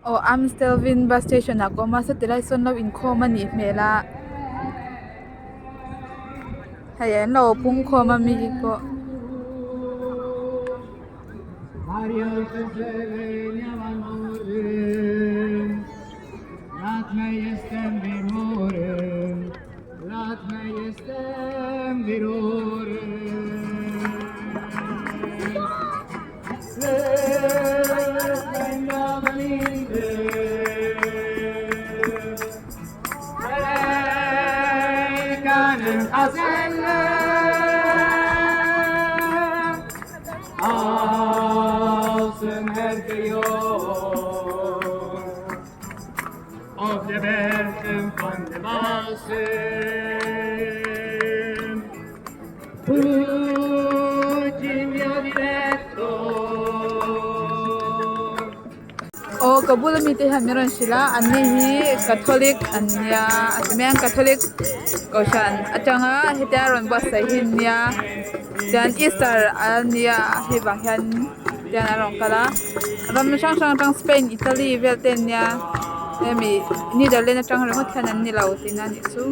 Aw Amstelveen bus station ah ka awm a sawti lai sawn lo inkhawm a nih hmel a hei an lo pung khawm a mi pawh. Aw ka bula mite hian min rawn hrilh a an ni hi catholic an nia a ti mai ang catholic kohhran atanga hetia rawn buatsaih hi an nia chuan easter a nia hei vang hian tian an rawn kal a ram hrang hrang atang spain italy vel te an nia hemi netherland atang ringawt hian an ni lo tihna a nih chu.